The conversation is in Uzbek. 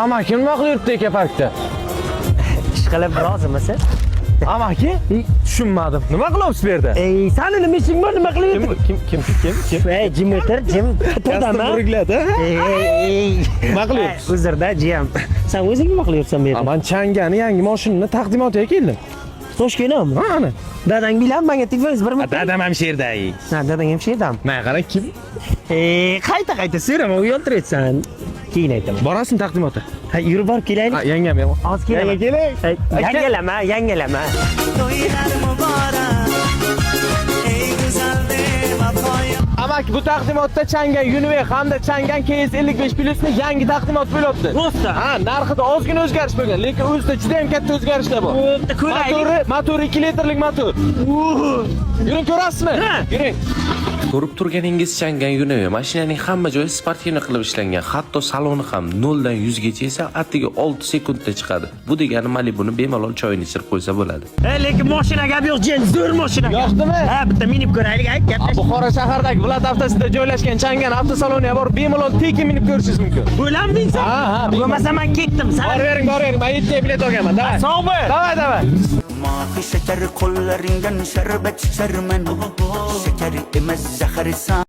Amaki nima qilib yuribdi ekoparkda? Ishqilib, rozimisiz? Amaki? Tushunmadim. Nima qilyapsiz bu yerda? Ey, sani nima ishing bor, nima qilib Kim kim kim kim kim? Ey, jim o'tir, jim. To'dama. Burgladi. Ey, ey. Nima qilyapsiz? Uzrda, jiyam. Sen o'zing nima qilyapsan bu yerda? Man Changani yangi mashinani taqdimotiga keldim. Toshkentmi? Ha, ana. Dadang bilan menga telefon bir marta. Dadam ham shu yerda. Ha, dadang ham shu yerdami? Mana qara kim? Ey, qayta qayta so'rama, uyaltiryapsan. Keyin aytaman. Borasizmi taqdimotga? Ha, yurib borib kelaylik. Ha, yangam ham. Hozir kelaman. Yanga keling. Ey, yangalama, yangalama. To'ylar muborak, ey go'zal bevafoyim. Amaki, bu taqdimotda Changan Uniway hamda Changan KS55 Plus'ni yangi taqdimot bo'lyapti. Bo'pti. Ha, narxida ozgina o'zgarish bo'lgan, lekin o'zida juda ham katta o'zgarishlar bor. Bo'pti, ko'raylik. Motori 2 litrlik motor. Yuring, ko'rasizmi? Ha. Yuring. Ko'rib turganingiz Changan Uniway. Mashinaning hamma joyi спортивный qilib ishlangan. Hatto saloni ham 0 dan 100 gacha esa atigi 6 sekundda chiqadi. Bu degani Malibu'ni bemalol choyini ichirib qo'ysa bo'ladi. Ey, lekin mashina gap yo'q, jiyan, zo'r mashina. Yoqdimi? Ha, bitta minib ko'raylik, ayt, gaplash. Buxoro shahridagi Bulat avtosida joylashgan Changan avtosaloniga borib bemalol tekin minib ko'rishingiz mumkin. Bo'lammi inson? Ha, Bo'lmasa men ketdim. San Boravering, boravering. Men 7 ta bilet olganman. Давай. Sog' bo'l. Давай, давай. Mohi shakar, qo'llaringdan sharbat icharman. Shakar emas, zaharsan.